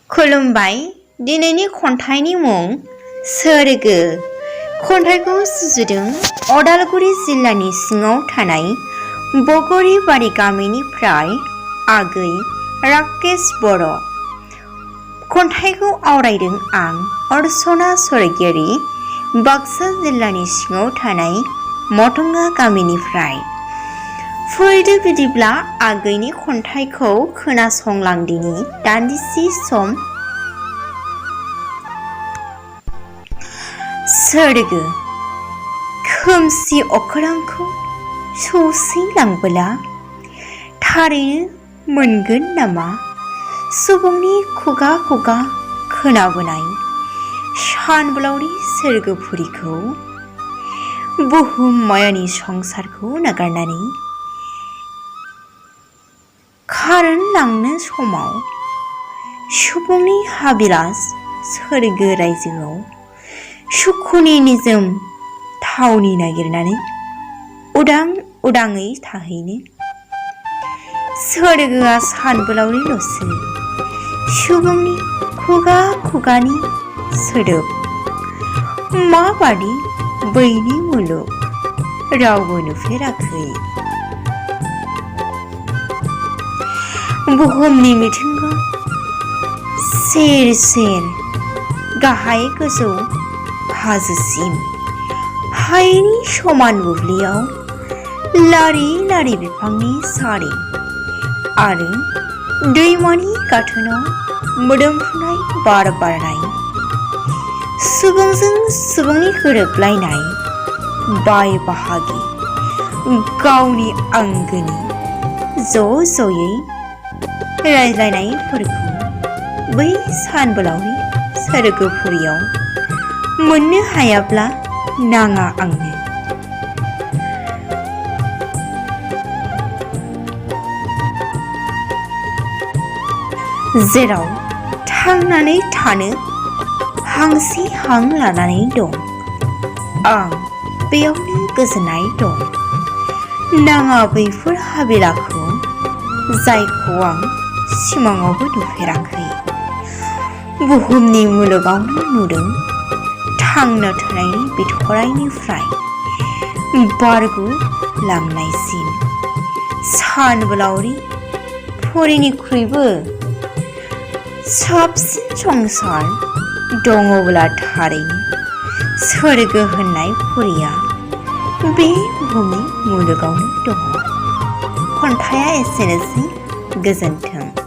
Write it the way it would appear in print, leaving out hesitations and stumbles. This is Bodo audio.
खुलुमबाय दिनैनि खन्थाइनि मुं सोरगो। खन्थाइखौ सुजुदों अदालगुरि जिल्लानि सिङाव थानाय बगरिबारि गामिनिफ्राय आगै राकेश बर'। खन्थाइखौ आवरायदों आं अर्चना स्वरगयारी बाक्सा जिल्लानि सिङाव थानाय मथंगा गामिनिफ्राय। फैदो बिदिब्ला आगैनि खन्थाइखौ खोनासंलांदिनि दान्दिसे सम। सोरगो। खोमसि अख्रांखौ सौसिलांबोला थारैनो मोनगोन नामा सुबुंनि खुगा खुगा खोनाबोनाय सानबोलावरि सोरगोफुरिखौ? बुहुम मायानि संसारखौ नागारनानै खारलांनो समाव सुबुंनि हाबिलास सोरगो रायजोआव सुखुनि निजोम थावनि नागिरनानै उदां उदाङै थाहैनो। सोरगोआ सानबोलावरिल'सो सुबुंनि खुगा खुगानि सोदोब। माबादि बैनि मुलुग रावबो नुफेराखै। बुहुमनि मिथिंगा सेर सेर गाहाय गोजौ हाजोसिम हायेननि समान बुब्लियाव लारि लारि बिफांनि सारि आरो दैमानि गाथोनाव मोदोमफ्रुनाय बार बारनाय सुबुंजों सुबुंनि गोरोबलायनाय बाय बाहागि गावनि आंगोनि ज' ज'यै रायज्लायनायफोरखौ बै सानबोलावरि सोरगोफुरियाव मोननो हायाब्ला नाङा आंनो। जेराव थांनानै थानो हांसे हां लानानै दं आं बेयावनो गोजोननाय दं। नाङा बैफोर हाबिलाखौ जायखौ आं सिमाङावबो नुफेराखै। बुहुमनि मुलुगावनो नुदों थांना थानायनि बिथराइनिफ्राय बारग' लांनायसिम। सानबोलावरि फुरिनिख्रुइबो साबसिन संसार दङब्ला थारैनो सोरगो होननाय फुरिया बे बुहुमनि मुलुगावनो दङ। खन्थाइया एसेनोसै। गोजोन्थों।